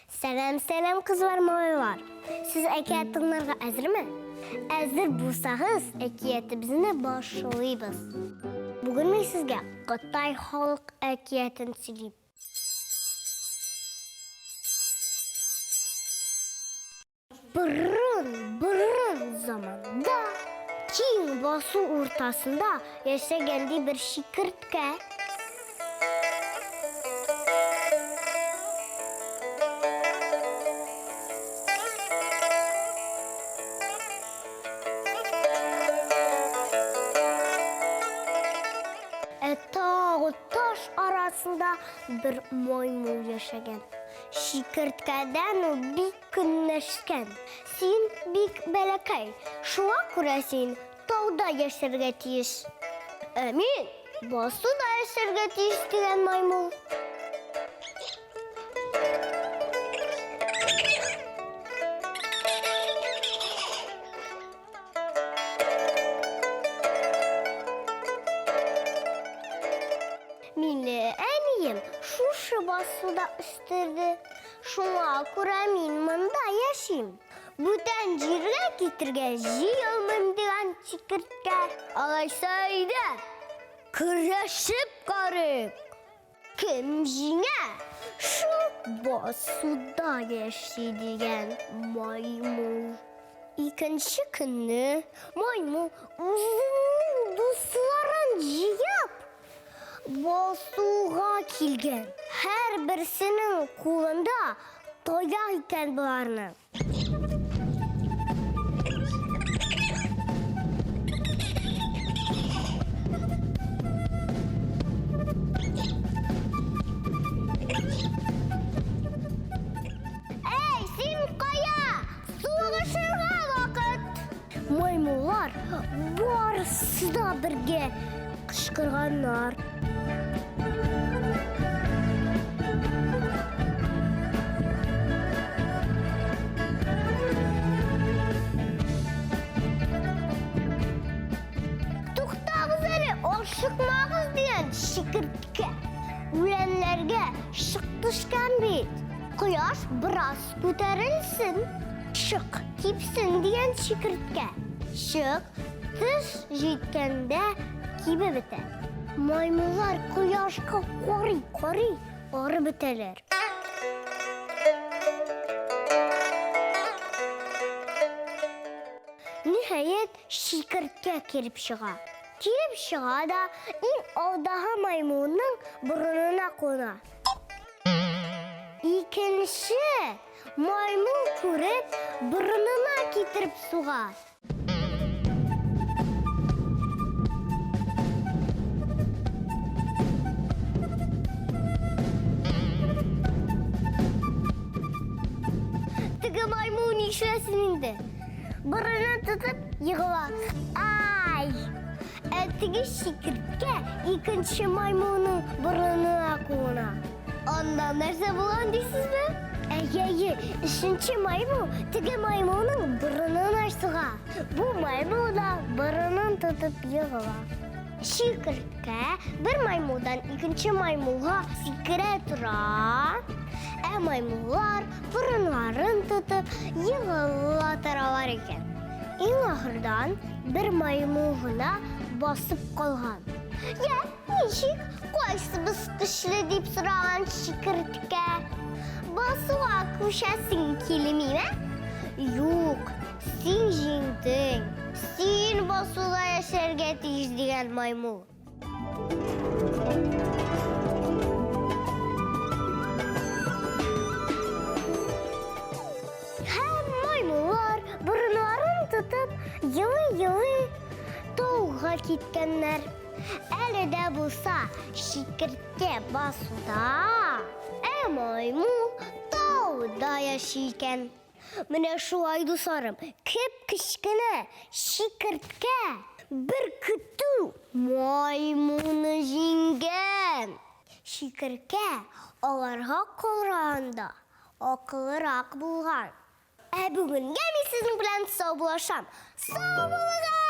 Сәлам, сәлам, кызлар, малайлар. Сез әкият тыңларга әзерме? Әзер булсагыз, әкиятебезне башлыйбыз. Бүген мин сезгә Кытай халык әкиятен сөйлим. Борын, борын заманда киң басу уртасында яшәгән ди бер чикерткә. Ә тагы таш арасында бер маймыл яшәгән. Чикерткәдән ул бик Көнләшкән. Син бик бәләкәй, шуңа күрә син тауда яшәргә тиеш. Ә мин басуда яшәргә тиеш, дигән маймыл. Мине әнием шушы басуда үстерде. Шуңа күрә мин монда яшим. Бүтән җиргә китергә җыелмыйм дигән чикерткә. Алайса әйдә, көрәшеп карыйк. Кем җиңә, шул басуда яши дигән маймыл. Икенче көнне маймыл үзенең дусларын җыеп, Басуга килгән. Һәрберсенең кулында таяк икән боларның. Әй, син кая? Сугышырга вакыт! Маймыллар барысы да бергә кычкырганнар. Туктагыз әле, ашыкмагыз дигән чикерткә. Үләннәргә чык төшкән бит. Кояш бераз Күтәрелсен, чык, кипсен дигән чикерткә. Чык, төш җиткәндә кибеп бетә. Маймыллар кояшка карый-карый арып бетәләр. Ниһаять, чикерткә килеп чыга. Килеп чыга да, иң алдагы маймылның борынына куна. Икенче маймыл күреп, борынына китереп суга. Теге маймыл нишләсен инде? Борынын тотып егыла. Ай! Ә теге чикерткә икенче маймылның борынына куына. Анда нәрсә булган дисезме? Әйе, өченче маймыл теге маймылның борынына суга. Бу маймыл да борынын тотып егыла. Чикерткә бер маймылдан икенче маймылга сикерә тора, ә маймыллар борыннарын тотып егыла торалар икән. Иң ахырдан бер маймыл гына басып калган. Я, ничек, кайсыбыз көчле дип сораган чикерткә. Басуга күчәсең килмиме? Юк, син җиңдең. Син басуда яшәргә тиеш дигән маймыл. Һәм маймыллар борыннарын тотып, елый-елый тауга киткәннәр. Әле дә булса чикерткә басуда, ә маймыл тауда яши икән. Менә шулай, дусларым, кеп-кечкенә чикерткә бер көтү маймылны җиңгән. Чикерткә аларга караганда акыллырак булган. Ә бүгенгә мин сезнең белән саубуллашам. Сау булыгыз!